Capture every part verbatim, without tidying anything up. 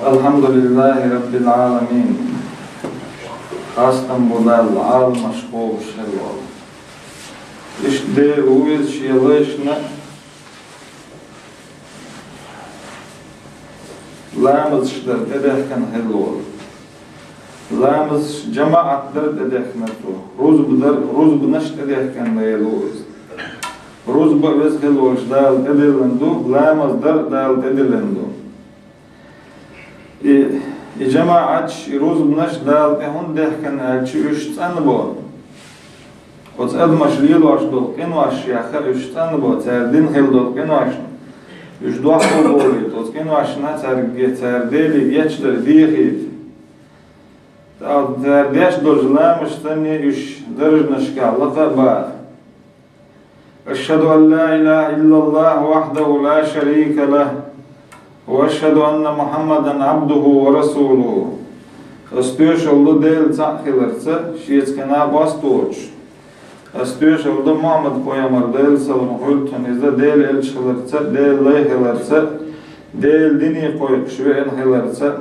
الحمد لله رب العالمين. Хастам бу Далла, Ӏаламаш бохуш хилла волу. Иштта Дела ву Иза Шен лайшна ламазаш дар тӀедехкина хилла волу. Ламазаш жамаӀат дар тӀедехкина Цо. Рузба дар, рузбанаш тӀедехкина Дела ву Иза. Рузба Веза хилла волчу Дала тӀедиллина ду, ламаз дар Дала тӀедиллина ду. И, и жамаӀаташ, и рузбанаш Дала тӀе хӀунда дехкина аьлча, уьш цӀанбо. Оцу адамаш лелош долу къинош яха уьш цӀанбо, цара дина хилла долу къиношна. Уьш дохко болийта, оцу къиношна цаьрга, цара Деле гечдар дехийта. ТӀаккха цара деш долчу ламазашца уьш даржанашкахь лакха а баха. أشهد أن لا إله إلا الله وحده لا شريك له، وأشهد أن محمدا عبده ورسوله. Ас тоьшалла ду Дела цхьаъ хиларца, Шеца кхин а къоста воцуш. Ас тоьшалла ду Мухьаммад пайхамар, Делан салам хуьлда цунна, иза Делан элча хиларца, Делан лай хиларца, Делан дине кхойкхуш веана хиларца.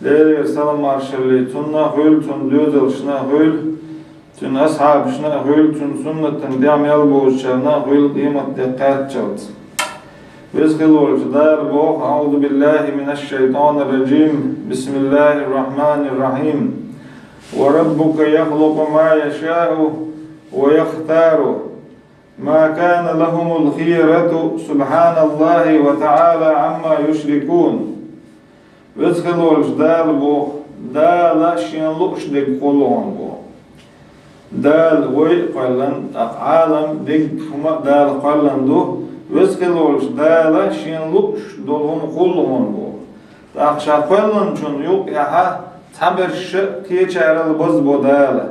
Делера салам-маршалла цунна хуьлда, цуьнан доьзалшна хуьлда, цуьнан асхьабашна хуьлда, цуьнан суннатана тӀехь мел бовзучарна хуьлда къематде кхаччалц. Веза хилла волчу Дала боху: أعوذ بالله من الشيطان الرجيم. بسم الله الرحمن الرحيم. وربك يخلق ما يشاء ويختار. ما كان لهم الخيرة سبحان الله وتعالى عما يشركون. Веза хилла волчу Дала боху, Дала Шена лууш дерг хуьлу хьуна боху. Дала вай а кхоьллина, тӀаккха Ӏалам, дерриг хӀума а Дала кхоьллина ду, Веза хилла волчу Дала Шена лууш долу хӀума хуьлу хьуна боху. ТӀаккха Ша кхоьллинчунна юкъехь цхьаберш кхечарал базбо Дала.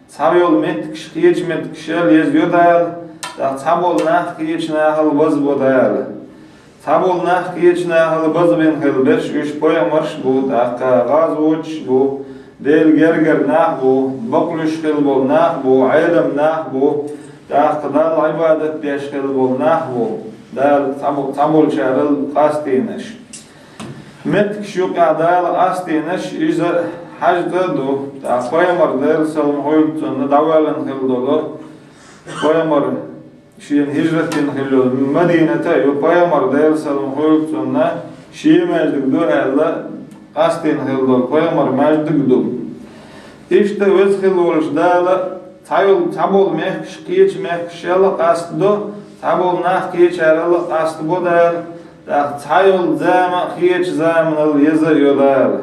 Цхьа йолу меттигаш кхечу меттигашел еза йо Дала, тӀаккха цхьаболу нах кхечу нахал базбо Дала. Цхьаболу нах кхечу нахал базбина хилла берш уьш пайхамарш бу, тӀаккха гӀазоташ бу, Делан гергара нах бу, бакълуьйш хилла болу нах бу, Ӏелам нах бу, тӀаккха Далла Ӏибадат деш хилла болу нах бу, Дала цхьабо-, цхьаболчарал къастийнарш. Меттигаш юкъехь Дала къастийнарш иза хьаьжцӀа а ду. ТӀаккха пайхамар, Делан салам хуьлда цунна, дӀавоьллина хилла долу пайхамар, шена хӀижрат дина хилла йолу Мадината а ю, пайхамар, Делан салам хуьлда цунна, шен маьждиг ду аьлла, къастийна хилла долу пайхамар маьждиг ду. Иштта Веза хилла волчу Дала цхьа йолу, цхьаболу мехкаш кхечу мехкашел а къастадо, цхьаболу нах кхечарал а къастабо Дала, тӀаккха цхьа йолу зама а кхечу заманал еза а йо Дала.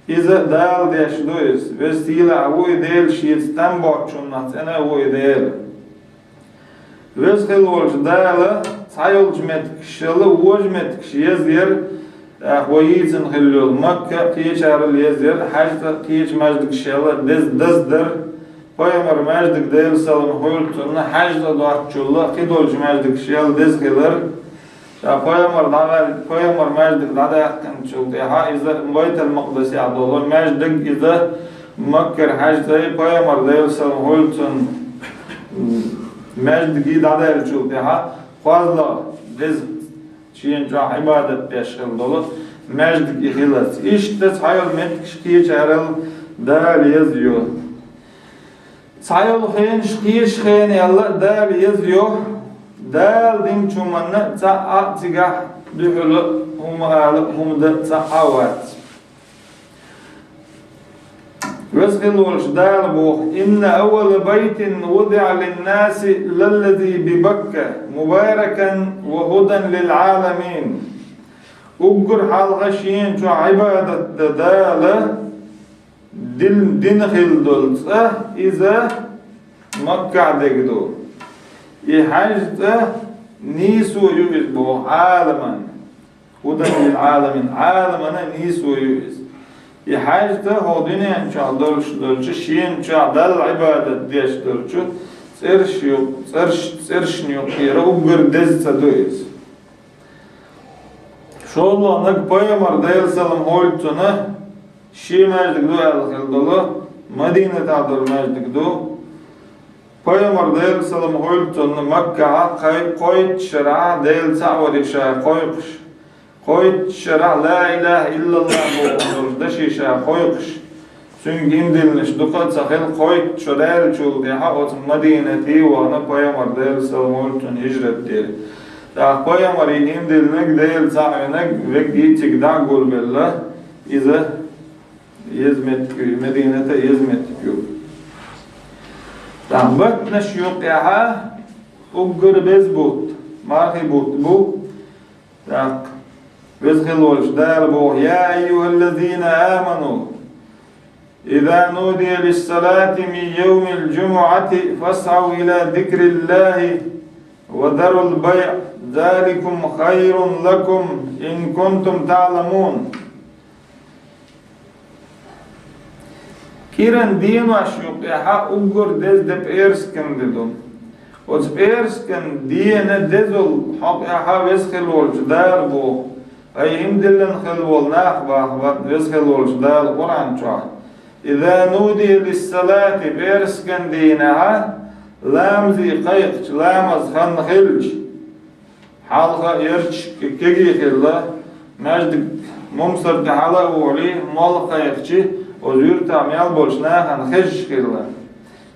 Иза Дала деш ду иза. Веза сийлахь ву и Дела, Шеца там боцучунах цӀена а ву и Дела. Веза хилла волчу Дала цхьа йолчу меттигашел вожа меттигаш еза яра, тӀаккха вай йийцина хилла йолу Макка а кхечарал еза яра, хьаьжцӀа а кхечу маьждигашел деза даздара, пайхамар маьждиг, Делан салам хуьлда цунна, хьаьжцӀа доцучул а кхидолчу маьждигашел деза хилар. Ша пайхамар дӀаваьлла, пайхамар маьждиг дӀадаьккхинчул тӀаьхьа иза Байтал-Макъдисехь долу маьждиг, иза Маккара хьаьжцӀа а, пайхамар, Делан салам хуьлда цунна, м, маьждиге дӀадаьллачул тӀаьхьа кхозлагӀа деза, шена чохь Ӏибадат деш хилла долу маьждиг и хиларца. Иштта цхьа йолу меттигаш кхечарал Дала еза йо. Цхьа йолу хенаш кхечу хенал а Дала еза йо, Дала динчу хӀуманна цхьаъ а цигахь дуьхьал а хӀума ала а, хӀума дан а цхьаъ а вац. Веза хилла волчу Дала боху: إن أول بيت وضع للناس للذي ببكة مباركا وهدى للعالمين. Уггар хьалха шена чохь Ӏибадат дан Дала дин-, дина хилла долу цӀа иза Маккахь дерг ду. И хьаьжцӀа нийсо ю иза боху Ӏаламан. هدى للعالمين, Ӏаламана нийсо ю иза. И хьаьжцӀа хӀокху дуьнен чохь долуш долчу, шена чохь Далла Ӏибадат деш долчу цӀерш ю-, цӀерш-, цӀершна юкъера уггар деза цӀа ду иза. ШолгӀаниг пайхамар, Делан салам хуьлда цунна, шен маьждиг ду аьлла хилла долу, Мадинатехь долу маьждиг ду. Пайхамар, Делан салам хуьлда цунна, Маккахь кхай-, кхойтта шарахь Дела цхьаъ варе ша кхойкхуш, Кхойтта шарахь ла илахӀа иллаллахӀ бохуш долуш дашиша кхойкхуш, цуьнга иман диллинарш дукха а ца хилла, кхойтта шо даьллачул тӀаьхьа оцу Мадинате вахана Пайхамар, Делан салам хуьлда цунна, хӀижрат дира. ТӀаккха Пайхамаре иман диллинарг, Дела цхьаъ винарг, верг а цига дӀа а гулбелла, иза еза меттиг ю, Мадината еза меттиг ю. ТӀаккха баттанаш юкъехьа уггар беза бутт, мархи бутт бу. ТӀаккха Веза хила волчу Дала боху: «Я айюхаллазина аману, иза нудия лиссалати мин йовмил джумуати, фасгӀав ила зикриллахи ва дарул байъ, заликум хайрун лакум, ин кунтум таъламун». КӀиран денош юкъехьа уггар деза де пӀераскан де ду. Оцу пӀераскан дена дезал хьокъехьа Веза хила волчу Дала боху, хӀай иман диллина хила волу нах, боху Веза хила волчу Дала Къуръан чохь: «Иза нудия лиссалати», пӀераскан дийнахьа ламазе кхайкхича, ламаз хан хилча, хьалха ярташ кегий хилла, маьждиг мумсар тӀе хьала а вохуьлий, молла кхайкхича, оцу юьртахь мел болчу нахана хезаш хилла.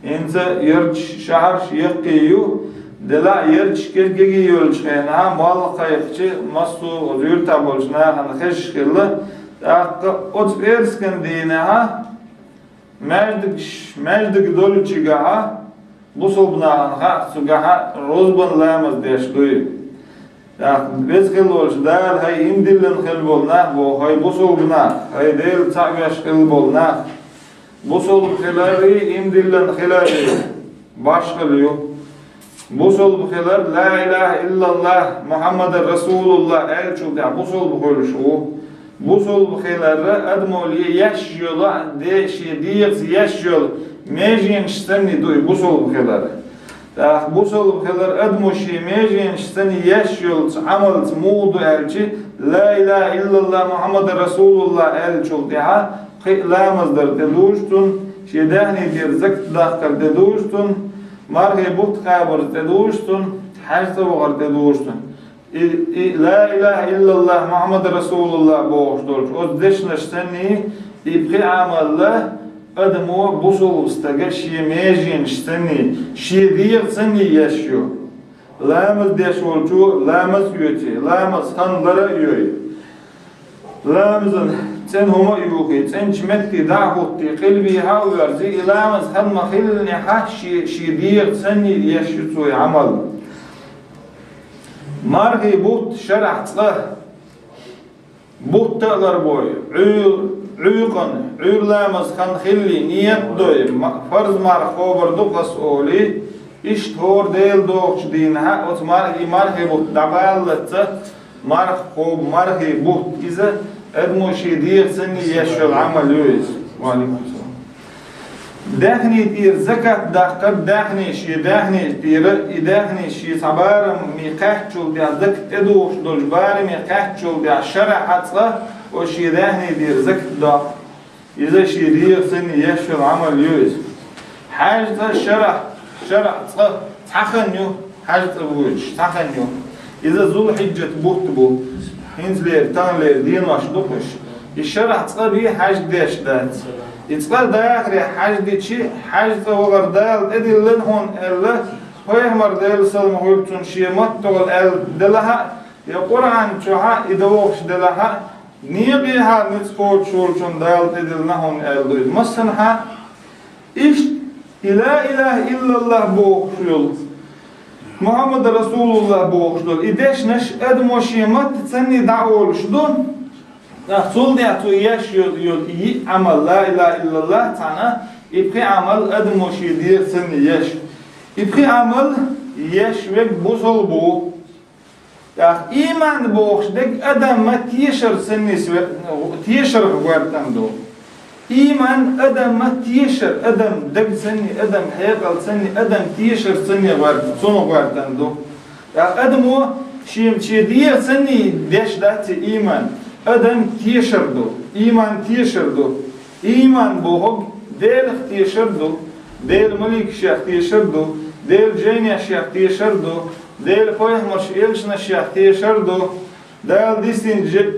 ХӀинца ярташ, шахьарш яккхий ю, делахь а ярташ кегий йолчу хенахь, молла кхайкхича, массо а оцу юьртахь болчу нахана хезаш хилла. ТӀаккха оцу пӀераскан дийнахьа маьждигаш, маьждиг долчуьнгахьа, бусалба нахана хаьа, цуьнгахьа рузбан ламаз деш дуй. ТӀаккха Веза хила волчу Дала: «ХӀай иман диллина хила болу нах, боху, хӀай бусалба нах, хӀай Дела цхьаъ веш хила болу нах, бусалба хиларий, иман диллина хиларий башхалла ю. Бусалба хилар, ла илахӀа иллаллахӀ, Мухьаммадан расулуллахӀ аьллачул тӀаьхьа бусалба хуьлуш ву. Бусалба хилар адамо ле еш йолу, де шен дегӀаца еш йолу меженаш санний ду и бусалба хилар. ТӀаккха бусалба хилар адамо шен меженаш санний еш йолу цу Ӏамалца муха ду аьлча, ла илахӀа иллаллахӀ, Мухьаммадан расулуллахӀ аьллачул тӀаьхьа кхин а ламаз дар тӀедужу цунна, шен даьхни тӀера закат даккхар тӀедужу цунна, мархи бутт кхабар тӀедужу цунна, хьаьж цӀа вахар тӀедужу цунна». И, и ла илахӀа иллаллахӀ, Мухьаммад расулуллахӀ бохуш долчу оцу дешнаш санний, и пхи Ӏамал адамо бусалба стага шен меженаш санний, шен дегӀа санний еш ю. Ламаз деш волчо ламаз а оьций, ламаз хан лара а йой. Ламазан цӀена хӀума а юхий, цӀеначу метте дӀа а хӀуттий, къилбехьа а верзий, и ламаз хан ма-хиллинехьа шен, шен дегӀа санний еш ю цо и Ӏамал. Мархи бутт шарахь цкъа, бутт а ларбой, Ӏуьйр-, Ӏуьйкъана, Ӏуьйр ламаз хан хиллий, ният а дой, ма-, фарз марха кхобур ду ас олий, иштта хӀора Дела дохучу дийнахьа оцу мар-, и мархи бутт дӀабаллалц, марха кхобу, мархи бутт иза, адамо шен дегӀа санний еш йолу Ӏамал ю иза. Ва алейкум салам. Даьхни тӀера закат даккхар, даьхни шен даьхни тӀера, и даьхни шен цхьа бараме кхаьччул тӀаьхьа, закат тӀедухуш долчу бараме кхаьччул тӀаьхьа шарахь цкъа, оцу шен даьхни тӀера закат доккху. Иза шен дегӀа санний еш йолу Ӏамал ю иза. Хьаьж цкъа шарахь, шарахь цкъа, цхьа хан ю, хьаьж цкъа вуьйцуш, цхьа хан ю. Иза Зулхьиджат бутт бу. ХӀинцалера, таханлера денош ду-кх уьш. И шарахь цкъа бен хьаьж деш дац. И цкъа дахаре хьаьж дичи, хьаьж цкъа вахар Дала тӀедиллина хьуна аьлла, Пайхамар, Делан салам хуьлда цунна, шен маттахула аьлла делахь а, я Къуръан чохь а и дохуш делахь а, некъехьа ницкъ кхочуш волчунна Дала тӀедиллина хьуна аьлла ду иза. Массанхьа иштта и ла илахӀа иллаллахӀ бохуш йолу, Мухьаммад расулуллахӀ бохуш долу и дешнаш адамо шен матта санний дӀа олуш ду. ТӀаккха цул тӀаьхьа цо еш йолу, йолу и йиъ Ӏамал, ла илахӀа иллаллахӀ цхьаьна, и пхи Ӏамал адамо шен дегӀа санний еш. И пхи Ӏамал еш верг бусалба ву. ТӀаккха ийман бохуш дерг адаман тешар санний све-, тешарх гӀоьртина ду. Ийман адаман тешар, адам даг санний, адам хьекъал санний, адам тешар санний гӀоьрт-, цунах гӀоьртина ду. ТӀаккха адамо шен, шен дегӀа санний деш дац и ийман. Адам тешар ду, ийман тешар ду. Ийман бохург Делах тешар ду, Делан маликашех тешар ду, Делан жайнашех тешар ду, Делан пайхамарш, элчанашех тешар ду. Дала дисинча,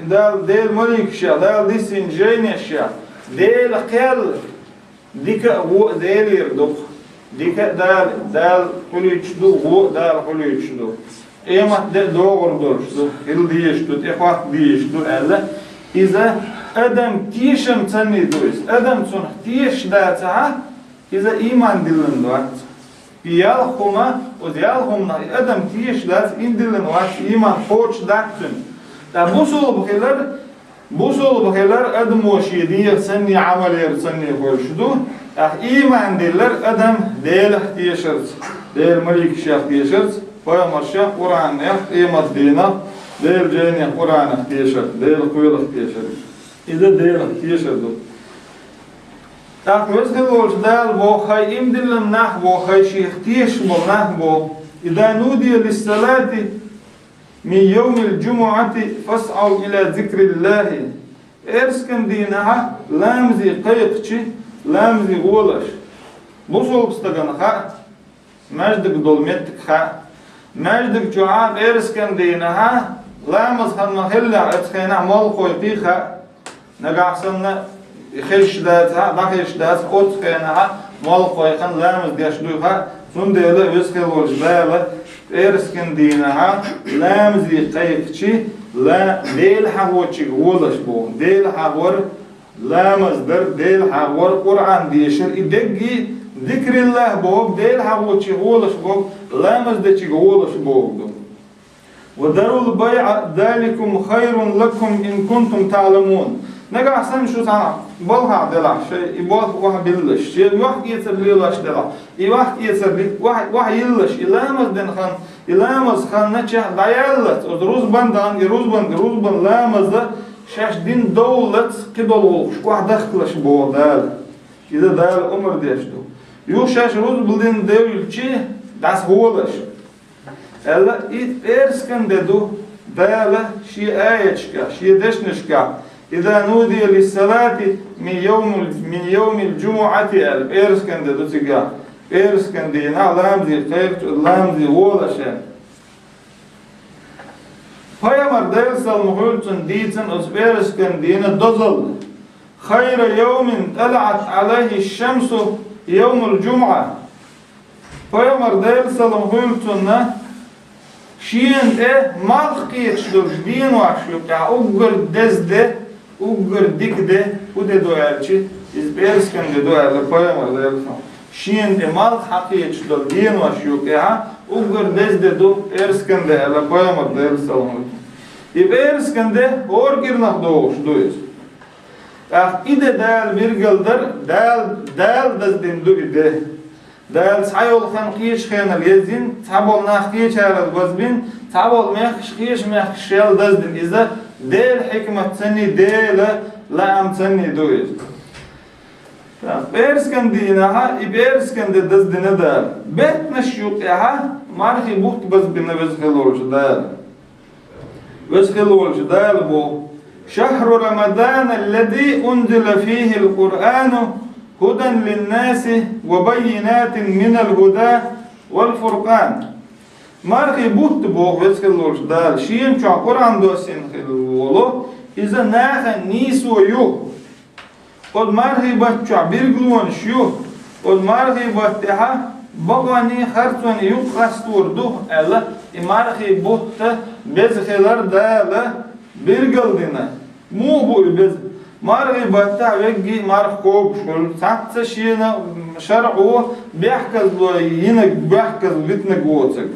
Дала, Делан маликашех, Дала дисинча жайнашех, Делан кхел дика а, во а Делера ду-кх. Дика а Дала, Дала хьулуьйтуш ду, во а Дала хьулуьйтуш ду. Къемат де а догӀур долуш ду, хила дезаш ду, тӀехӀотта дезаш ду аьлла. Иза адам тешам санна ду иза. Адам цунах тешаш дацахь, иза ийман диллина дац. И ялх хӀума, оцу ялх хӀуманах и адам тешаш дац, и диллина вац, ийман кхочуш дац цуьнан. Ткъа бусулба хилар, бусулба хилар адамо шен дегӀаца санна, Ӏамалера санна хуьлуш ду, тӀаккха ийман диллар адам Делах тешарца, Делан маликашех тешарца, пайхамаршех, Къуръанех, къематдийнах, Делан жайнех, Къуръанах тешарца, Делан кхелах тешарца. Иза Делах тешар ду. ТӀаккха Веза хила волчу Дала боху, хӀай ийман диллина нах боху, хӀай шех тешаш болу нах боху: «Иза нудия лиссалати мин йовмил джумуӀати фасӀав ила зикриллахи». Пӏераскан дийнахьа ламазе кхайкхича, ламазе гӀолаш. Бусулба стагана хаьа, маьждиг долу меттиг хаьа. Маьждиг чохь а пӏераскан дийнахьа ламаз хан ма-хиллехь, оцу хенахь молла кхойкхий хаьа. Нагахь санна хезаш дацахь, дӀахезаш дацахь, оцу хенахь молла кхойкхина ламаз деш дуй хаьа. Цундела Веза хила волчу Дала пӏераскан дийнахьа ламазе кхайкхича, ла-, Дела хьахочуьнга гӀолаш боху. Дела хьахор, ламаз дар, Дела хьахор, Къуръан дешар, и дерриге а зикриллах боху, Дела хьахочуьнга гӀолаш боху, ламаз дечуьнга гӀолаш боху ду. «Ва дарул байъа, заликум хайрун лакум ин кунтум таъламун». Нагахь санна шу цхьана балхахь делахь, шайн и болх охьабиллалаш, шен охьаэцар лелош делахь, и охьаэцар ли-, охьа-, охьайиллалаш, и ламаз дина хан, и ламаз хан чохь дӀаяллалц, оцу рузбан дан, и рузбан, рузбан ламаза шаьш дина довллалц кхидолу гӀуллакхаш охьадахкалаш боху Дала. Иза Дала омра деш ду. Юха шаьш рузбан дина девлча, дӀасагӀолаш. Аьлла, и пӏераскан де ду Дала шен аяташкахь, шен дешнашкахь: «Иза нудия лиссалати мин йовмил, мин йовмил джумуӀати», аьлла, пӏераскан де ду цигахь. Пӏераскан дийнахь ламазе кхайкхича, ламазе гӀолаш аьлла. Пайхамар, Делан салам хуьлда цунна, дийцина оцу пӏераскан дийнан дозалла: «Хайра йовмин тӀалаӀат Ӏалайхи шамсу йовмул джумуӀа». Пайхамар, Делан салам хуьлда цунна, шена тӀе малх кхеташ долчу денош юкъахь уггар деза де, уггар дика де хӀун де ду аьлча, иза пӏераскан де ду аьлла Пайхамар, Делан салам. Шена тӀе малх хьакхеташ долу денош юкъахь уггар деза де ду пӏераскан де аьлла Пайхамар, Делан салам хуьлда цунна. И пӏераскан де хӀора кӀирнах догӀуш ду иза. ТӀаккха и де Дала билгалдар, Дала, Дала даздина ду и де. Дала цхьайолу хан кхечу хенал езйина, цхьаболу нах кхечарал базбина, цхьаболу мехкаш кхечу мехкашел даздина. Иза Делан хьикмат санний, Делан лаам санний ду иза. ТӀаккха пӏераскан дийнахьа и пӏераскан де даздина Дала. Беттанаш юкъехьа мархий бутт базбина Веза хила волчу Дала. Веза хила волчу Дала боху: «Шахру Рамадан аллази унзила фихил Къуръану худан линнаси ва баййинатин минал худа вал фуркъан». Мархий бутт боху Веза хила волчу Дала, шена чохь Къуръан доссийна хила волу, иза нахана нийсо ю. Оцу мархий баттахь билгалонаш ю, оцу мархий баттахь бакъонний, харцонний юкъ къастор ду аьлла, и мархий бутт беза хилар Дала билгалдина. Муха бу и беза? Мархий баттахь веггий марха когуш хуьлу, цхьацца шена шаръо бехказло йинарг, бехказло битинарг воцург.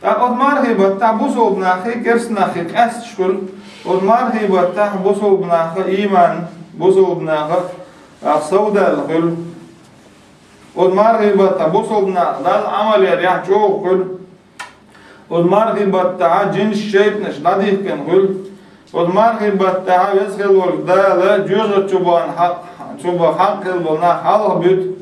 ТӀаккха оцу мархий баттахь бусулба наххий, керста наххий къаьсташ хуьлу. Оцу мархий баттахь бусулба наха ийман, бусулба наха, а, совдаьлла хуьлу. Оцу мархий баттахь бусулба нах Далла Ӏамал яр яхь чӀогӀа хуьлу. Оцу мархий баттахь жинаш, шайтӀанаш дӀадихкина хуьлу. Оцу мархий баттахь Веза хила волчу Дала жоьжахати чу бахана хьакъ, чу баха хьакъ хила болу нах хьалха буьту.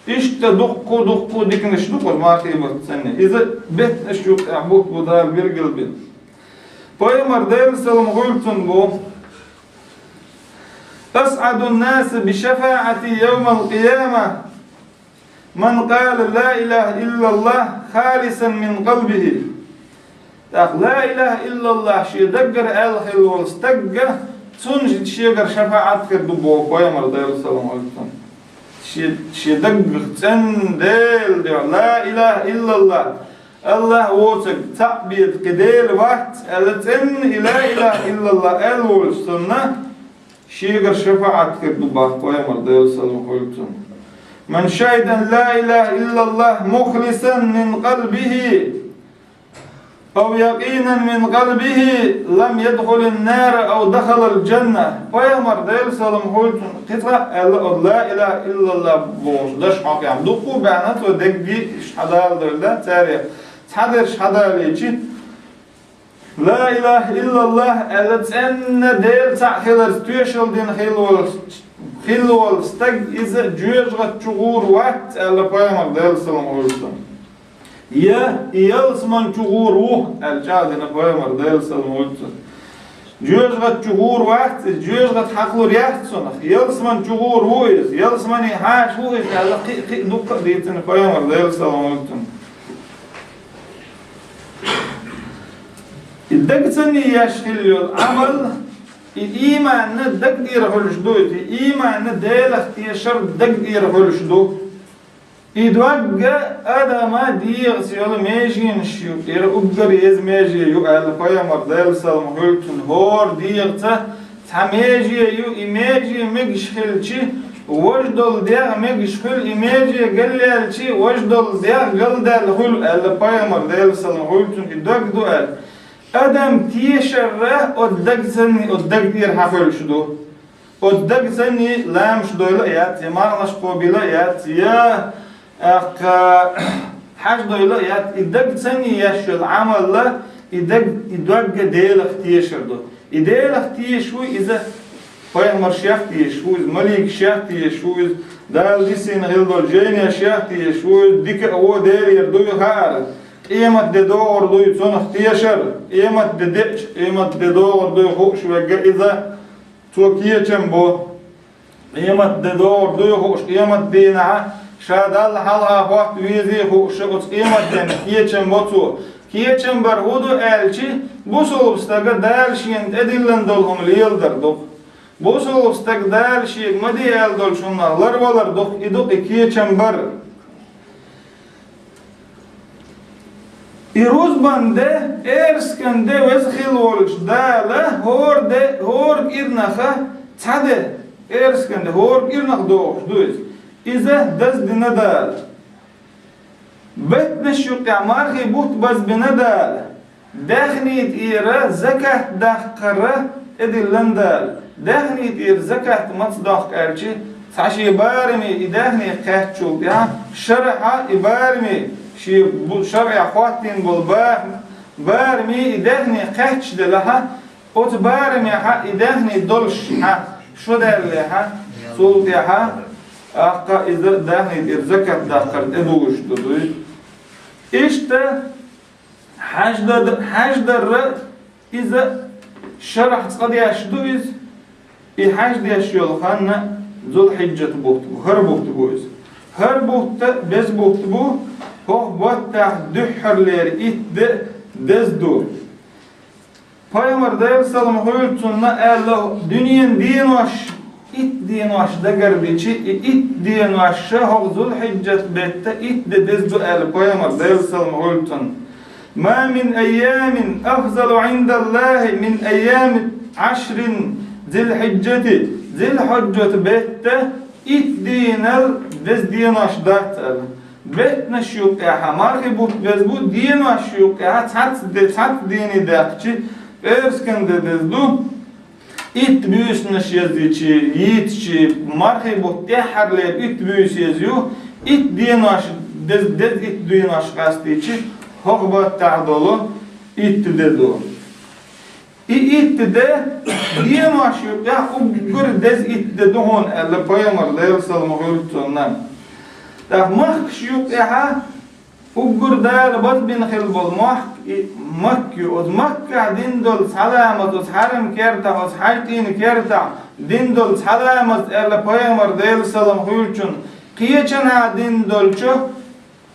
Иштта дуккха, дуккха диканаш ду оцу мархий баттахь санна. Иза беттанаш юкъахь бутт бу Дала билгалбина. Пайхамар, Делан салам хуьлда цунна, боху: «Асъадун наси би шафаъати йовмал къияма ман къала ла илаха иллаллах халисан мин къалбихи». ТӀаккха ла илаха иллаллахӀ шен даггара аьлла хилла волу стагга, цунна шегара шафаӀат хир ду боху пайхамар, Делан салам хуьлда цунна. Шен, шен даггах цӀенна Делан дуьхьа ла илаха иллаллахӀ, АллахӀ воцург цхьаъ беза кхин Дела вац аьлла, цӀенна и ла илаха иллаллахӀ аьлла волуш санна, шегара шафаӀат хир ду боху пайхамар, Делан салам хуьлда цунна. Ман шахӀида ан ла илаха иллаллахӀ мухлисан мин къалбихӀи, ав якъинан мин къалбихӀи, лам ядхулин нара ав дахалал джанна. Пайхамар, Делан салам хуьлда цунна, кхин цкъа а аьлла, оцу ла илаха иллаллахӀ бохуш даш хьокъехь, дуккха а баьхна, цо дегги схьадала девлла, царех цхьадерш схьадалийча, ла илаха иллаллахӀ аьлла, цӀенна Дела цхьаъ хиларца тоьшалла дина хилла волу, хилла волу стаг иза жоьжахати чу гӀур вац аьлла пайхамар, Делан салам хуьлда цунна. Я и ялсамани чу гӀур ву аьлла чӀагӀдина пайхамар, Делан салам хуьлда цунна. Жоьжахати чу гӀур вац иза, жоьжахати хьакхалур яц цунах, ялсамани чу гӀур ву иза, ялсамане хьаша ву иза аьлла, кхин-кхин дуккха а дийцина пайхамар, Делан салам хуьлда цунна. И дагца еш хилла йолу Ӏамал, и ийманна даг тӀера хуьлуш ду, и ийманна Делах тешар даг тӀера хуьлуш ду. И догга адама дегӀаца йолу меженаш ю, тӀера уггар еза меже ю аьлла пайхамар, Делан салам хуьлда цунна, хӀора дегӀаца цхьа меже ю, и меже мегаш хилча, важа долу дегӀ мегаш хуьлу, и меже галлаьлча, важа долу дегӀ галдаьлла хуьлу аьлла пайхамар, Делан салам хуьлда цунна, и дог ду аьлла. Адам тешарра оцу дагца, оцу даг тӀера хьахуьлуш ду. Оцу дагца ламаш дойла а яц, я марханаш кхобийла а яц, я, аккха, хьаж дойла а яц, и дагца еш йолу Ӏамал, и даг, и догга Делах тешар ду. И Делах тешаш ву иза, пайхамаршех тешаш ву иза, маликашех тешаш ву иза, Дала дисина хилла долу жайнешех тешаш ву иза, дика а, вон а Делера дуй хаар, къематде догӀур дуй цунах тешар, къематде деача, къематде догӀур дуй хууш верг иза, цо кечам бо. Къематде догӀур дуй хууш, къематдийнахь ша Далла хьалха хӀотта везий хууш, оцу къематдийнахь кечам бо цо. Кечам бар хӀун ду аьлча, бусулба стага Дала шена тӀедиллина долу хӀума леладар ду-кх. Бусулба стага Дала шега ма де аьлла долчунах ларвалар ду-кх, и ду-кх и кечам бар. И рузбан де, эрскан де веза хилла волчу Дала хӀора де, хӀора кӀирнаха цхьа де, эрскан де, хӀора кӀирнах дохуш ду иза. Иза даздина Дала. Беттанаш юккъехь мархий бутт базбина Дала. Даьхни тӀера закат даккхар тӀедиллина Дала. Даьхни тӀера закат маца доккху аьлча, цхьа шен бараме и даьхни кхаьччул тӀаьхьа, шарахьа и бараме, шен бу-, шарахь хӀоттийна болу ба-, бараме и даьхни кхаьчча делахьа, оцу барамехьа и даьхни долуш хьа, шо даьллехьа, цул тӀаьхьа, аккха иза даьхни тӀера закат даккхар тӀедужуш ду дуй. Иштта, Хьаж дар-, хьаж дарра иза шарахь цкъа деш ду иза. И хьаж деш йолу хан Зулхьиджат бутт бу, хӀара бутт бу иза. ХӀара бутт беза бутт бу, хӀокху баттахь дуьххьарлера итт де деза ду. Пайхамар, Делан салам хуьлда цунна, аьлла, дуьненан денош, итт денош дагардичи, и итт денош ша хӀокху Зулхьиджат бетта итт де деза ду аьлла пайхамар, Делан салам хуьлда цунна. Ма мин айямин афзалу Ӏиндаллахи мин айями Ӏашрин Зилхьиджати, Зилхьиджат бетта итт дийнал деза денош дац аьлла. Беттанаш юккъехьа мархи бутт беза бу, денош юккъехьа цхьацца де, цхьацца дийне даьккхичи, пӀераскан де деза ду, итт буьйсанаш яздичи, йийцичи, мархи бутт тӀаьххьарлера итт буьйса еза ю, итт денош деза, деза итт денош къастийчи, хӀокху баттахь долу итт де ду. И итт де, денош юккъехь уггар деза итт де ду хьуна аьлла пайхамар, Делан салам хуьлда цунна. ТӀаккха махкаш юккъехьа уггар Дала базбина хилла болу мохк и Макка ю. Оцу Маккахь дина долу цхьа ламаз, оцу хьарам кертахь, оцу хьаьжцӀийн кертахь дина долу цхьа ламаз аьлла пайхамар, Делан салам хуьлда цунна, кхечанхьа дина долчу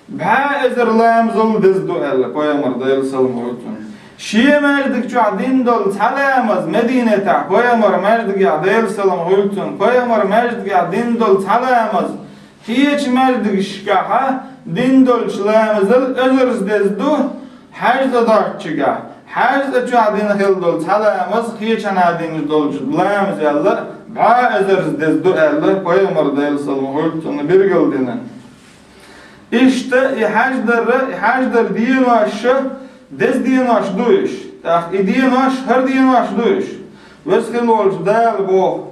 бӀе эзар ламазал деза ду аьлла пайхамар, Делан салам хуьлда цунна. Шен маьждиг чохь дина долу цхьа ламаз, Мединатехь, пайхамар маьждигехь, Делан салам хуьлда цунна, пайхамар маьждигехь дина долу цхьа ламаз, кхечу маьждигашкахь дина долчу ламазал эзарза деза ду, хьаьжцӀа доцчигахь. ХьаьжцӀа чохь дина хилла долу цхьа ламаз, кхечанхьа дина долчу ламазал бӀе эзарза деза ду аьлла, пайхамар, Делан салам хуьлда цунна, билгалдина. Иштта и хьаьждар, и хьаьждар денош, деза денош ду уьш. ТӀаккха и денош хӀара денош ду уьш. Веза хилла волчу Дала боху: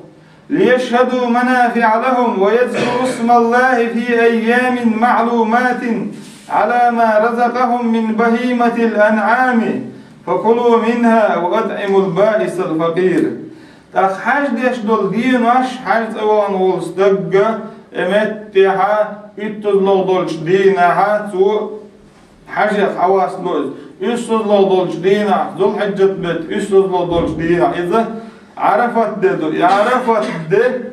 «ليشهدوا منافع لهم ويذكروا اسم الله في أيام معلومات على ما رزقهم من بهيمة الأنعام فكلوا منها وأطعموا البائس الفقير». ТӀаккха хьаьж деш долу денош, хьаьж цӀа вахана волу стагга, э, меттехьа, уьттазло долчу дийнахьа, цо хьаьжех хьавастло иза. Уьссазло долчу дийнахь, Зулхьиджат беттан уьссазло долчу дийнахь иза Ӏарафат де ду. И Ӏарафат де,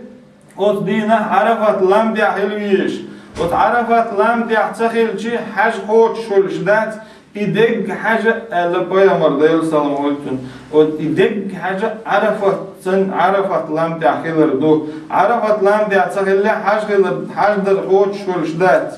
оцу дийнахь Ӏарафат лам тӀехь хила везаш. Оцу Ӏарафат лам тӀехь ца хилчи, хьаьж кхочуш хуьлуш дац, и дегга хьаьжа, аьлла пайхамар, Делан салам хуьлда цунна. Оцу и дегга хьаьжа Ӏарафат, цан Ӏарафат лам тӀехь хилар ду. Ӏарафат лам тӀехь ца хилла, хьаьж хилар, хьаьж дар кхочуш хуьлуш дац.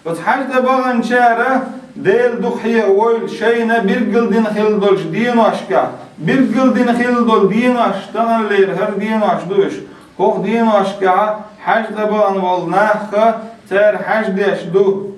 Оцу хьаьж тӀе баханчара Дела дукха хьехавойла шайна билгалдина хилла долчу деношкахь. Билгалдина хилла долу денош, таханлера хӀара денош ду уьш. ХӀокху деношкахь хьаьж тӀе бахана волу нахха цара хьаьж деш ду.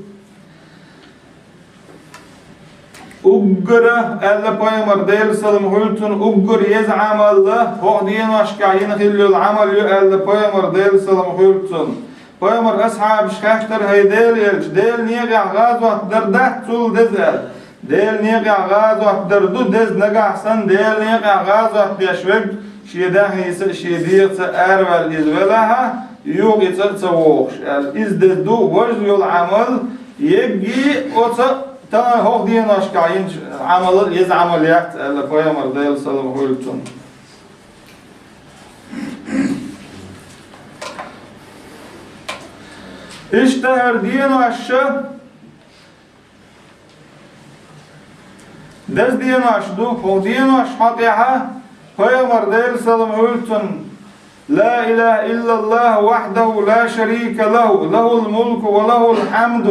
Уггара, аьлла пайхамар, Делан салам хуьлда цунна, уггар еза Ӏамал, хӀокху деношкахь йина хилла йолу Ӏамал ю, аьлла пайхамар, Делан салам хуьлда цунна. Пайхамар асхьабаш хаьттара: «ХӀай Делан элча, Делан некъехь гӀазот дар дац цул деза?» аьлла. Делан некъехь гӀазот дар ду деза, нагахь санна Делан некъехь гӀазот деш верг шен даьхнийца а, шен дегӀаца а араваьлла иза велахьа, юха и цӀа а ца вогӀуш, аьлла. Иза деза ду важа йолу Ӏамал, егги оцу тахана хӀокху деношкахь йинчу Ӏамалал еза Ӏамал яц, аьлла пайхамар, Делан салам хуьлда цунна. Иштта хӀара денош, деза денош ду, хӀокху денош хьокъехьа пайхамар, Делан салам хуьлда цунна: «لا إله إلا الله وحده لا شريك له، له الملك وله الحمد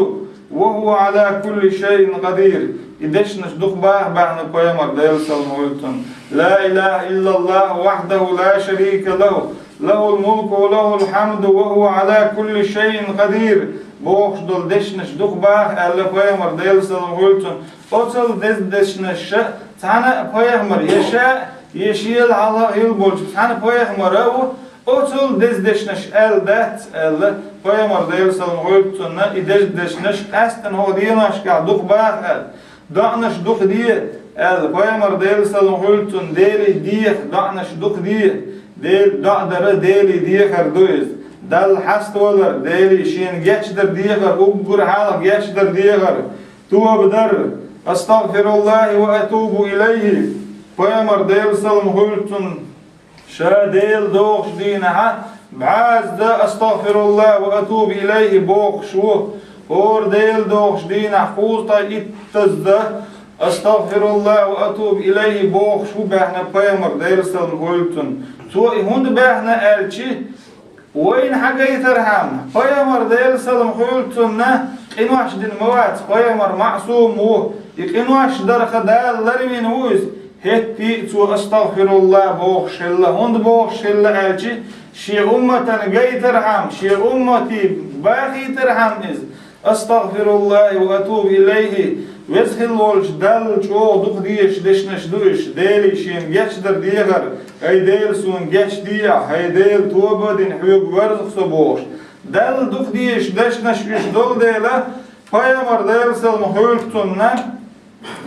وهو على كل شيء قدير». И дешнаш дукха баха баьхна пайхамар, Делан салам хуьлда цунна: «لا إله إلا الله وحده لا شريك له، له الملك وله الحمد وهو على كل شيء قدير», бохуш долу дешнаш дукха баха, аьлла пайхамар, Делан салам хуьлда цунна. Оцал деза дешнаш цхьана а пайхамар, я ша, я шел хьалха хилла болчу цхьана пайхамара а ву, оцал деза дешнаш аьлла дац, аьлла пайхамар, Делан салам хуьлда цунна, и деза дешнаш къаьстина хӀокху деношкахь дукха баха аьлла. «ДоӀанаш дукха де», аьлла пайхамар, Делан салам хуьлда цунна, Деле деха, доӀанаш дукха де. Дел-, доӀа дара Деле дехар ду иза. Далла хьаставалар, Деле шена гечдар дехар, уггар хьалха гечдар дехар. Тоба дар: «أستغفر الله وأتوب إليه». Пайхамар, Делан салам хуьлда цунна, ша Дела дохучу дийнахьа бӀазза «أستغفر الله وأتوب إليه» бохуш ву. ХӀора Дела дохучу дийнахь кхузткъе иттазза «أستغفر الله وأتوب إليه» бохуш ву баьхна пайхамар, Делан салам хуьлда цунна. Цо и хӀунда баьхна аьлчи, вайна хьагайтархьама, пайхамар, Делан салам хуьлда цунна, къинош дина ма вац, пайхамар маъсум ву, и къинош дарха Дала ларвина ву иза, хӀетте а цо «АстагӀфируллахӀ» бохуш хилла. ХӀунда бохуш хилла аьлчи, шен умматана гайтархьама, шен уммате бахийтархьама иза: «أستغفر الله وأتوب إليه». Веза хилла волчу Далла чӀогӀа дукха дезаш дешнаш ду уьш, Деле шена гечдар дехар, хӀай Дела, суна гечдехьа, хӀай Дела, тоба а дина, хьоьга верза-кх со бохуш. Далла дукха дезаш дешнаш уьш долу дела, пайхамар, Делан салам хуьлда цунна,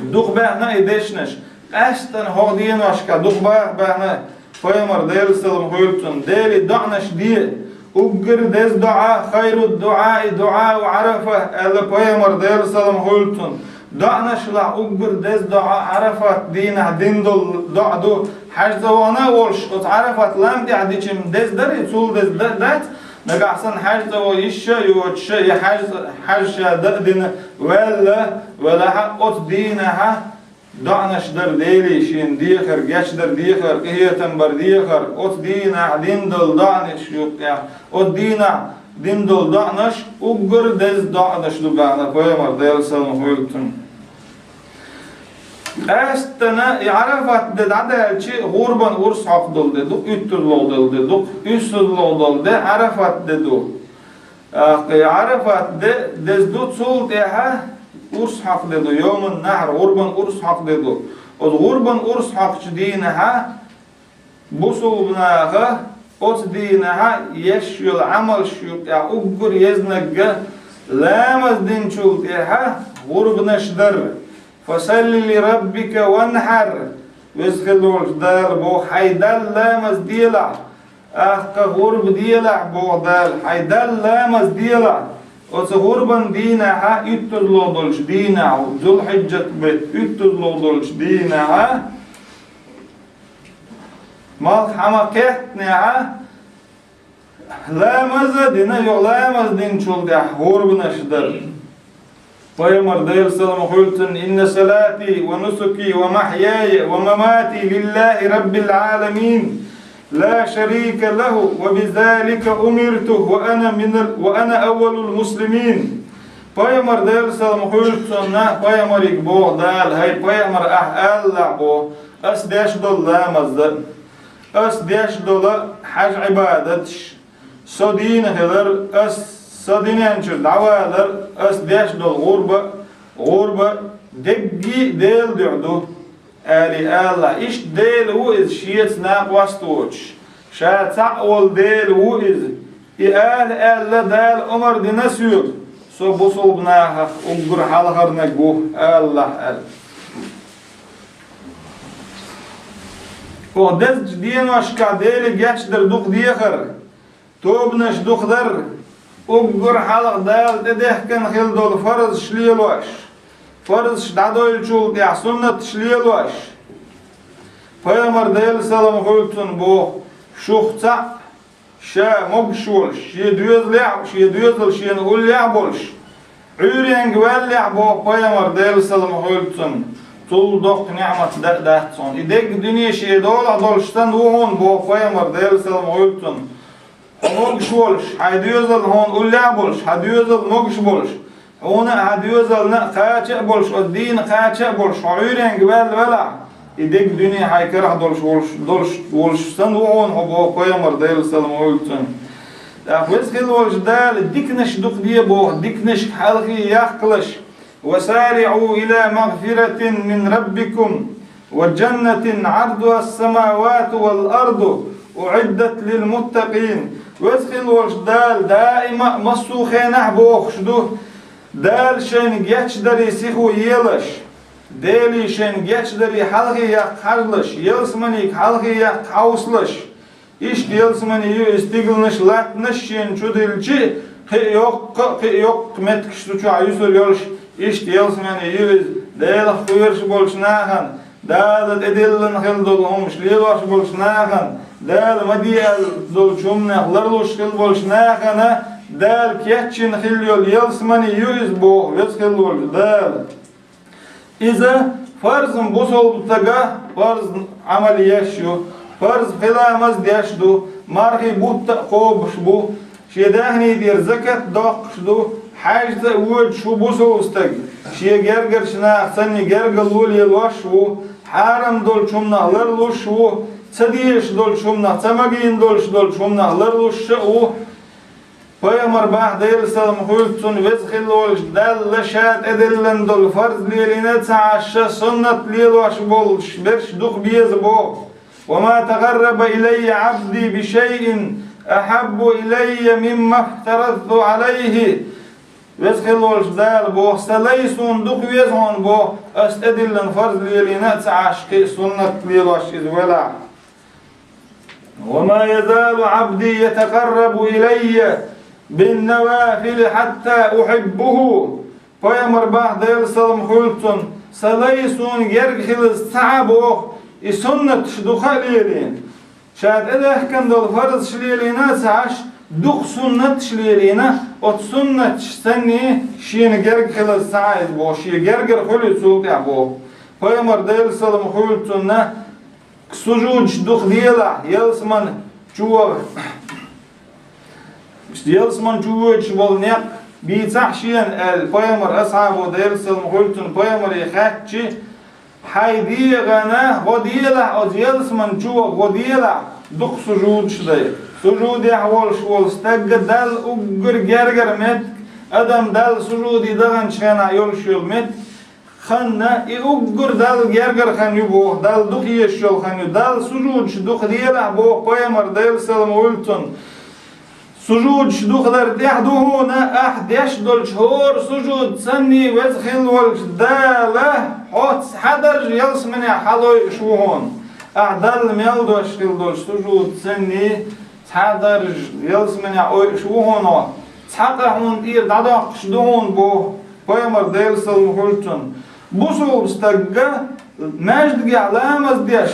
дукха баьхна и дешнаш. Къаьстина хӀокху деношкахь дукха баха баьхна пайхамар, Делан салам хуьлда цунна, Деле доӀанаш де. Уггар деза доӀа: «خير الدعاء دعاء عرفة», аьлла пайхамар, Делан салам хуьлда цунна. ДоӀанашлахь уггар деза доӀа Ӏарафат дийнахь дина долу доӀа ду. Хьаьж цӀа вахана а волуш, оцу Ӏарафат лам тӀехь дича-м деза дарий, цул деза дан а дац, нагахь санна хьаьж цӀа ваха йиш а йоцуш, я хьаьж, хьаьж ша дан а дина ваьлла, велахь а, оцу дийнахьа доӀанаш дар Деле шена дехар, гечдар дехар, къинхетам бар дехар, оцу дийнахь дина долу доӀанаш юкъехь, оцу дийнахь дина долу доӀанаш уггар деза доӀанаш ду бахьана пайхамар, Делан салам хуьлда цунна. Къаьсттана и Ӏарафат де дӀадаьлча, гӀурбан урс хьокху долу де ду, уьттазло долу де ду, уьссазло долу де Ӏарафат де ду. ТӀаккха и Ӏарафат де деза ду, цул тӀаьхьа урс хьокху де ду, йоман нахьр, гӀурбан урс хьокху де ду. Оцу гӀурбан урс хьокхучу дийнахьа бусулба наха оцу дийнахьа еш йолу Ӏамалш юкъехь уггар езнарг ламаз динчул тӀаьхьа гӀурбанаш дар. «Фасалли ли раббика ванхьар», Веза хилла волчу Дала боху, хьайн Далла ламаз делахь, тӀаккха гӀурба делахь боху Дала, хьайн Далла ламаз делахь. Оцу гӀурбан дийнахьа, уьттазло долчу дийнахь, Зулхьиджат беттан уьттазло долчу дийнахьа, малх хьан ма кхеттинехьа, ламаз а дина, юха ламаз динчул тӀаьхьа гӀурбанаш дар. Пайхамар, Делан салам хуьлда цунна: «Инна салати ва нусуки ва махьяя ва мамати лиллахи раббил гӀаламин, ла шарика лаху, ва бизалика умирту, ва ана минал, ва ана аввалул муслимин». Пайхамар, Делан салам хуьлда цунна, пайхамариг боху Дала, хӀай пайхамар, ахь алалахь боху, ас деш долу ламаз а, ас деш долу хьаж-Ӏибадаташ, со дийна хилар, ас со динан чуьра дӀавалар, ас деш долу гӀурба, гӀурба дегги Делан дуьхьа ду, аьлла алалахь. Иштта Дела ву иза, шеца накъост воцуш, ша цхьаъ волу Дела ву иза. И ала аьлла Дала омра дина соьга, со бусулба нахах уггар хьалхарниг ву алалахь аьлла. Оха дезачу деношкахь Деле гечдар дукха дехар, тобанаш дукха дар, уггар хьалха Дала тӀедехкина хилла долу фарзаш лелош, фарзаш дӀадойлучул тӀаьхьа суннаташ лелош. Пайхамар, Делан салам хуьлда цунна, боху: «Шух цхьаъ ша могуш волуш, шен доьзалехь, шен доьзал шена уллехь а болуш, Ӏуьйренга ваьллехь», боху пайхамар, Делан салам хуьлда цунна, «цул доккха ниӀмат дан а дац хьуна. И дегга дуьне шен долахь долуш санна ву хьуна», боху пайхамар, Делан салам хуьлда цунна. Хьо могуш волуш, хьайн доьзал хьуна уллехь а болуш, хьан доьзал могуш болуш, хьуна а, хьан доьзална а кхача а болуш, оцу дийна кхача а болуш, хьо Ӏуьйренга ваьлла велахь, и дегга дуьне хьайн карахь долуш волуш, долуш, волуш санна ву хьуна хьо, боху пайхамар, Делан салам хуьлда цунна. ТӀаккха Веза хилла волчу Дала диканаш дукха де боху, диканашка хьалхе яккхалаш: «Ва сариӀу ила магфиратин мин раббикум ва джаннатин Ӏардуха ас-самавату вал арду уӀиддат лил муттакъин». Веза хилла волчу Дала даима а массо а хенахь бохуш ду: Дала шайна гечдаре сихо елаш, Деле шайна гечдаре хьалхе яккха хьажалаш, ялсаманига хьалхе яккха хьовсалаш. Иштта ялсамани ю иза, стигланаш, латтанаш шена чу диллича, кхин а йоккха а, кхин а йоккха меттигаш цу чохь юьсур йолуш, иштта ялсамани ю иза, Делах кхоьруш болчу нахана, Дала тӀедиллина хилла долу хӀумаш лелош болчу нахана, Дала ма де аьлла долчу хӀуманех ларлуш хилла болчу нахана, Дала кечйина хилла йолу ялсамани ю иза, боху Веза хилла волчу Дала. Иза фарз бусулба стага фарз Ӏамал еш ю, фарз хиламаз деш ду, мархий бутт а кхобуш бу, шен даьхни тӀера закат доккхуш ду, хьаьжцӀа а воьдуш ву бусулба стаг, шен гергарчу нахаца санна гергарло лелош а ву, хьарам долчу хӀуманах ларлуш а ву, ца дезаш долчу хӀуманах, ца магийна долуш долчу хӀуманах ларлуш а ву. Пайхамар боху, Делан салам хуьлда цунна, Веза хилла волчу Далла ша тӀедиллина долу фарз лелийна а ца Ӏаш, суннат лелош болуш берш дукха беза боху: «Ва ма такъарраба илаййа Ӏабди би шайин ахьабба илаййа мимма фтаразту Ӏалайхи». Веза хилла волчу Дала боху: «Сан лай суна дукха веза хьуна, боху, ас тӀедиллина фарз лелийна а ца Ӏаш, кхин а суннат лелош иза велахь». «Ва ма язалу Ӏабди ятакъаррабу илаййа биннавафили хьатта ухьиббуху». Пайхамар боху, Делан салам хуьлда цунна: «Сан лай суна герга хилаза ца Ӏа, боху, и суннаташ дукха а лелийна». Ша тӀедехкина долу фарзаш лелийна а ца Ӏаш, дукха суннаташ лелийна, оцу суннаташ санна шена герга хилаза ца Ӏа иза, боху, шен гергара хуьлу иза цул тӀаьхьа, боху. Пайхамар, Делан салам хуьлда цунна, сужудаш дукха делахь, ялсаман чу, ялсаман чу воьдуш волу некъ бийцахь шена аьлла, пайхамар асхьабо, Делан салам хуьлда цунна, пайхамаре хаьттича, хьайн дегӀана гӀо делахь, оцу ялсаман чу гӀо делахь, дукха сужудаш дай. Сужудехь волуш волу стаг Далла уггар гергара меттиг, адам Далла сужуде даханчу хенахь йолуш йолу меттиг, ханна, и уггар Далла гергара хан ю боху, Далла дукха езаш йолу хан ю, Далла сужудаш дукха делахь боху пайхамар, Делан салам хуьлда цунна. Сужудаш дукха дар тӀехь ду хьуна, ахь деш долчу хӀора сужуд санний веза хилла волчу Дала хьо цхьадаржа ялсаманехь хьалойуш ву хьуна. Ахь Далла мел дош хилла долчу сужуд санний цхьадаржа ялсаманехь ойуш ву хьуна, цхьа къа хьуна тӀера дӀадоккхуш ду хьуна боху пайхамар, Делан салам хуьлда цунна. Бусулба стагга маьждигехь ламаз деш,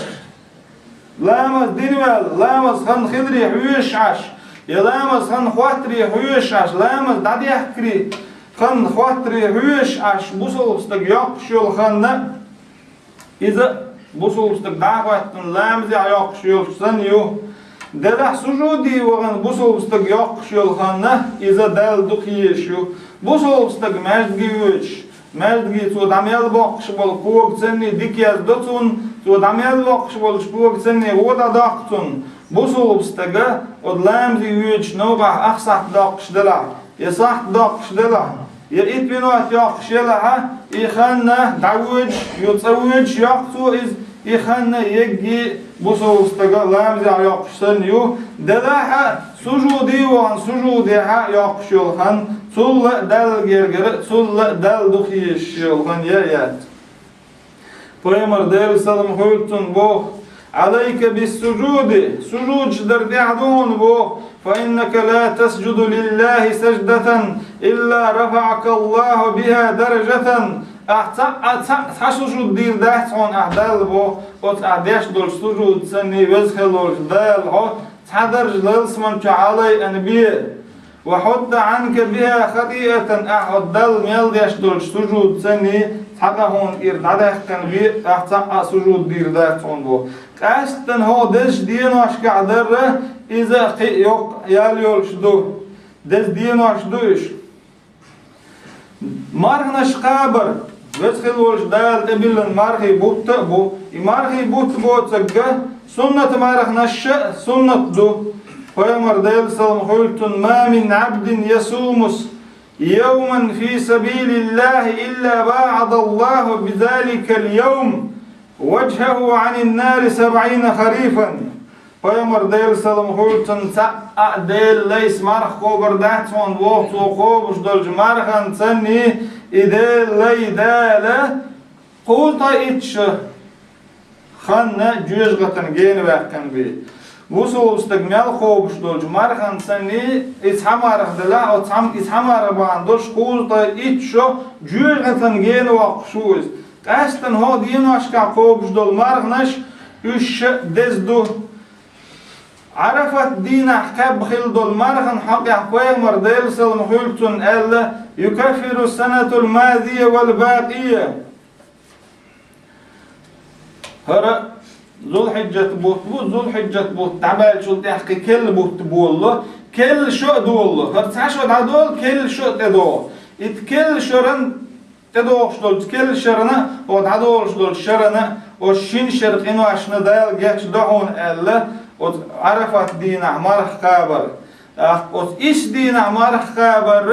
ламаз дина ваьлла, ламаз хан хиларе хьоьжуш Ӏаш, я ламаз хан хоттаре хьоьжуш Ӏаш, ламаз дӀадехкаре хан хоттаре хьоьжуш Ӏаш, бусулба стаг йоккхуш йолу ханна, иза бусулба стаг дӀа а хӀоьттина ламазехь йоккхуш йолуш санна ю. Делахь сужуде вахана бусулба стаг йоккхуш йолу ханна, иза Далла дукха езаш ю. Бусулба стаг маьждиге воьдуш, маьждиге цо дӀа мел боккхуш болу кога санний дика яздо цунна, цо дӀа мел боккхуш болчу кога санний гӀо дӀадоккху цунна. Бусулба стага оцу ламазе воьдучу новкъахь ах сахьт доккхуш делахь, я сахьт доккхуш делахь, я итт минот йоккхуш елахьа, и ханна дӀавоьдуш, ю цӀа воьдуш йоккху цо иза, и ханна егги бусулба стага ламазехь йоккхуш санна ю, делахьа, сужуде вахана сужудехьа йоккхуш йолу хан, цул а Далла гергара, цул а Далла дукха езаш йолу хан я а яц. Пайхамар, Делан салам хуьлда цунна, боху: «Алайка биссужуди, сужудаш дар тӀехь ду хьуна», боху, «фа иннака ла тасжуду лиллахи саждатан илла рафаъака Аллаху биха даражатан». Ахь цхьа а, цхьа а, цхьа сужуд дийр дац хьуна ахь Далла, боху, оцу ахь деш долчу сужуд санний веза хилла волчу Дала хьо цхьа даржа ялсаман чохь хьалайъина бен. «Ва хьутта Ӏанка биха хатиатан», ахь хьо Далла мел деш долчу сужуд санний цхьа къа хьуна тӀера дӀадаьккхина бен, ахь цхьа а сужуд дийр дац хьуна, боху. Къаьсттина хьо дезачу деношкахь дарра, иза кхин а йоккха ял йолуш ду. Деза денош ду уьш. Марханаш кхабар, веза хилла волчу Дала тӀебиллина мархий бутт а бу. И мархий бутт боцург а, суннат марханаш а суннат ду. Пайхамар, Делан салам хуьлда цунна: «Ма мин Ӏабдин ясуму явман фи сабилиллахи илла баъадаллаху бизаликал явм важхаху Ӏанин нари сабъина харифан». Пайхамар, Делан салам хуьлда цунна, цхьа а Делан лайс марха кхобур дац хьуна, боху, цо кхобуш долчу мархан санний и Делан лай Дала кхузткъа итт шо ханна жоьжахатана гена ваьккхина бен. Бусулба стаг мел кхобуш долчу мархан санний и цхьа марха делахь, оцу цхьа, и цхьа марха бахьана долуш кхузткъа итт шо жоьжахатана гена воккхуш ву иза. Къаьсттина хьо деношкахь кхобуш долу марханаш, уьш а деза ду. Ӏарафат дийнахь кхаьбба хилла долу мархан хьокъехь пайхамар, Делан салам хуьлда цунна, аьлла: «Юкаффиру санатул мазия вал бакъия». ХӀара Зулхьиджат бутт бу, Зулхьиджат бутт дӀабаьллачул тӀаьхьа кхин керла бутт болало, керла шо а долало. ХӀара цхьа шо дӀадолу, керла шо а тӀедогӀу. Итт керла шоран тӀедогӀуш долчу керла шарана, о дӀадолуш долчу шарана, оцу шина шеран къиношна Дала гечдо хьуна аьлла, оцу Ӏарафат дийнахь марха кхабар. ТӀаккха оцу исс дийнахь марха кхабар,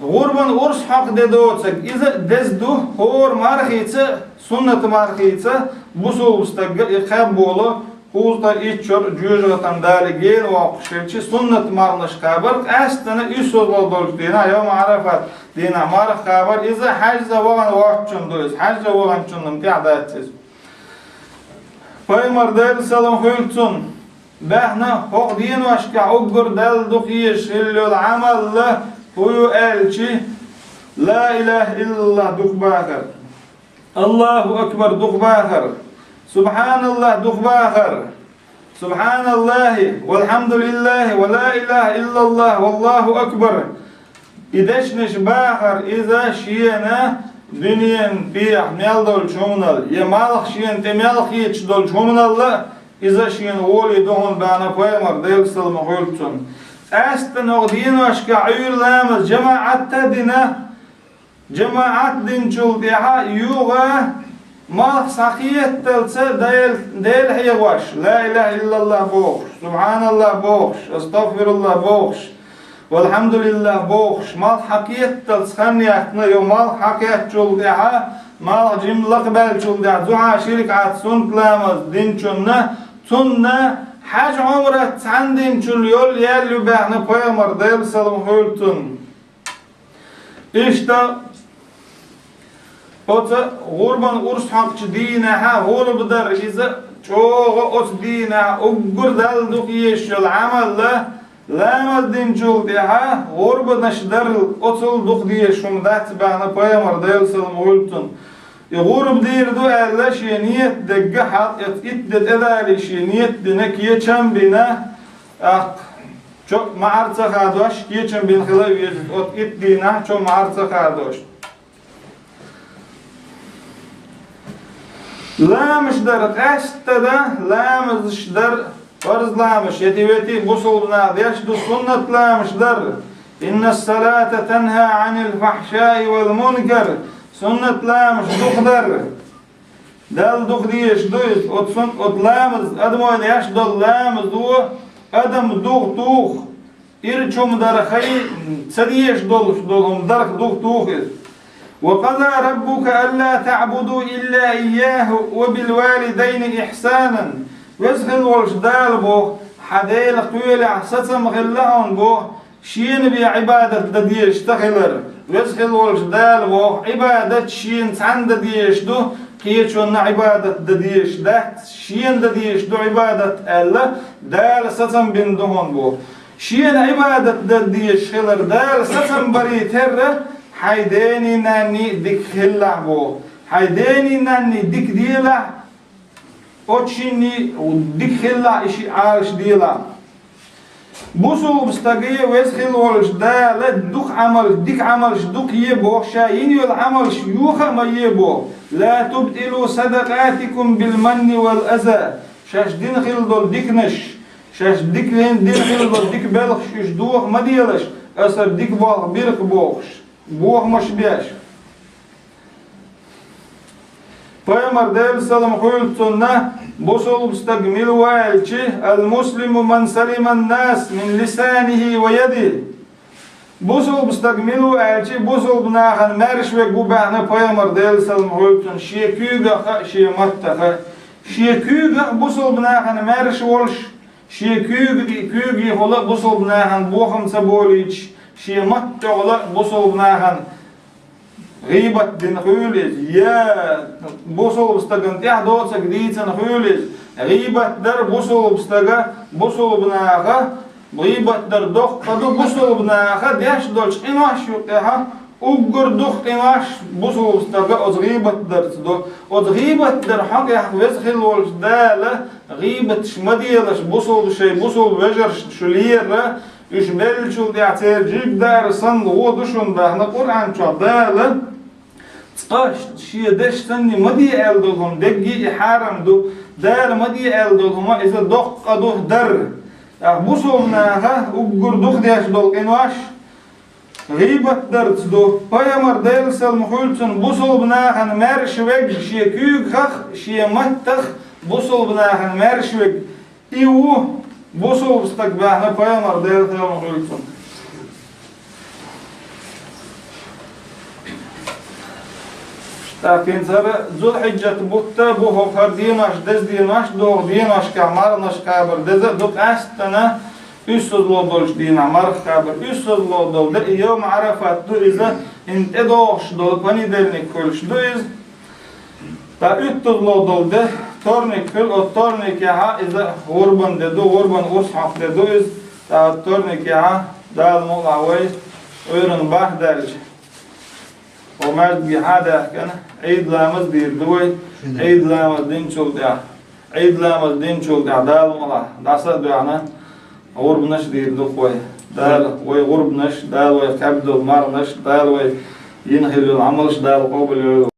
гӀурбан урс хьокху де доцург, иза а деза ду, хӀора мархица, суннат мархица, бусулба стагга и кхаьбболу, кхузткъа итт шо жоьжахатана Дала гена воккхуш хилча, суннат марханаш кхабар, къаьсттина уьссалгӀа долчу дийнахь, йовма Ӏарафат дийнахь марха кхабар, иза хьаьжза вахана воцчунна ду иза, хьаьжза ваханчунна тӀехь дац иза. Пайхамар, Делан салам хуьлда цунна, баьхна хӀокху деношкахь уггар Далла дукха езаш хилла йолу Ӏамал хӀун ю аьлча, ла илаха иллаллах дукха бахар. Аллаху акбар дукха бахар. Субханаллах дукха бахар. Субханаллахи, валхьамдулиллахи, ва ла илаха иллаллах, валлаху акбар. И дешнаш бахар, иза шена Дуьненан тӀехь мел долчу хӀуманал, я малх шена тӀе мел хеташ долчу хӀуманал а, иза шена гӀоле ду хьуна баьхна пайхамар, Делан салам хуьлда цунна. Къаьсттина оха деношкахь Ӏуьйра ламаз жамаӀатта а дина, жамаӀат динчул тӀаьхьа юха малх схьакхеталца Дел-, Дела хьехош, ла илаха иллаллах бохуш, субхьаналлах бохуш, астагфируллах бохуш, валхьамдулиллах бохуш, малх схьакхеталца хан яхна, йо малх схьакхетчул тӀаьхьа, малх жимма лакхабаьллачул тӀаьхьа, зухьа ши ракаӀат суннат ламаз динчунна, цунна хьаьж-Ӏумрат цхьаьна динчул йолу ял ю баьхна пайхамар, Делан салам хуьлда цунна. Иштта оцу гӀурбан урс хьокхучу дийнахьа гӀурба дар иза чӀогӀа оцу дийнахь уггар Далла дукха езаш йолу Ӏамал а, ламаз динчул тӀаьхьа гӀурбанаш дарал оцул дукха дезаш хӀума дац баьхна пайхамар, Делан салам хуьлда цунна. И гӀурба дийр ду аьлла, шен ният дегга хьалха итт де тӀедалий шен ният дина, кечам бина, тӀаккха чо маӀар ца хадош, кечам бина хила а веза, оцу итт дийнахь чо маӀар ца хадош. Ламаш дар къаьстта дан, ламазаш дар, фарз ламаш, ети-вети бусулба наха деш ду, суннат ламаш дар. Инна салата танха анил фахшаи вал мункар. Суннат ламаш дукха дар. Далла дукха дезаш ду иза. Оцу сун-, оцу ламаз, адамо деш долу ламазо адам духу туху. Ирча хӀума дар хай, ца дезаш долуш долу хӀума дарх духу туху иза. Ва къаза раббука алла таъбуду илла ийяху ва билвалидайни ихсанан. Веза хила волчу Дала боху, хьан Делан кхелехь сацам хилла хьуна боху, шена бен Ӏибадат дан дезаш ца хилар. Веза хила волчу Дала боху, Ӏибадат шена цхьанна дан дезаш ду, кхечунна Ӏибадат дан дезаш дац, шена дан дезаш ду Ӏибадат аьлла, Дала сацам бина ду хьуна боху. Шена Ӏибадат дан дезаш хилар Дала сацам барий терра, хьайн дений нанний дика хилалахь боху. Хьайн дений нанний дика делахь, оцу шинний дика хилалахь, и шиъ Ӏалаш делахь. Бусулба стаге веза хила волчу Дала дукха Ӏамалш, дика Ӏамалш дукха е боху, ша йина йолу Ӏамалш йоха а ма е боху. Ла тубтилу садакъатикум бил манни вал аза. Шаьш дина хила долу диканаш, шаьш дика дина хила долу дика белхаш уьш доха ма делаш, аса дика болх бира-кх бохуш, бохамаш беш. Пайхамар, Делан салам хуьлда цунна, бусулба стаг мила ву аьлчи, ал-муслиму ман салиман нас мин лисанихи ва ядихи. Бусулба стаг мила ву аьлчи, бусулба нахана маьрша верг ву баьхна пайхамар, Делан салам хуьлда цунна, шен куьйгах а, шен маттах а. Шен куьйгах а бусулба нахана маьрша волуш, шен куьйга-, куьйгахула а бусулба нахана бохам ца болуьйтуш, шен матта тӀехула а бусулба нахана гӀийбат дина хуьлу иза, я бусулба стагана тӀаьхьадоцург дийцина хуьлу иза. ГӀийбат дар бусулба стага, бусулба наха, гӀийбат дар доккха ду бусулба наха деш долчу къинош юкъехьа, уггар дукха къинош бусулба стага оцу гӀийбат дарца ду. Оцу гӀийбат дар хьокъехь веза хила волчу Дала гӀийбаташ ма делаш, бусулба шайн бусулба вежаршна шу лера, уьш меллачул тӀаьхьа церан жиг даар санна гӀо ду шуна баьхна Къуръан чохь Дала. Цкъа шен деш санна ма де аьлла долу хӀума дегги и хьарам ду, Дала ма де аьлла долу хӀума иза доккха ду дар. ТӀаккха бусулба наха уггар дукха деш долу къинош гӀийбат дарца ду. Пайхамар, Делан салам хуьлда цунна, бусулба нахана маьрша верг шен куьйгахах, шен маттах бусулба нахана маьрша верг. И ву бусулба стаг баьхна пайхамар, Делан салам хуьлда цунна. ТӀаккха хӀинца хӀара Зулхьиджат бутт бу, хӀокху хӀара денош, деза денош догӀу деношкахь марханаш кхабар деза а ду, къаьсттана уьссазло долчу дийнахь марха кхабар. Уьссазло долу де и йовма Ӏарафат ду иза, хӀинца тӀедогӀуш долу понедельник хуьлуш ду иза. Ткъа уьттазло долу де, вторник хуьлу, оцу вторникехьа иза гӀурбан де ду, гӀурбан урс хьокху де ду иза. Ткъа оцу вторникехьа Дала мукъалахь вай Ӏуьйранна бахдаьлча, хӀо маьждигехьа а даьхкина, Ӏийд ламаз дийр ду вай. Ӏийд ламаз динчул тӀаьхьа, Ӏийд ламаз динчул тӀаьхьа Дала мукъалахь дӀаса а доьгӀна, гӀурбанаш дийр ду-кх вай. Дала вай гӀурбанаш, Дала вай кхаьбна долу марханаш, Дала вай Дина хилла Ӏамалаш Дала къоабал йойла.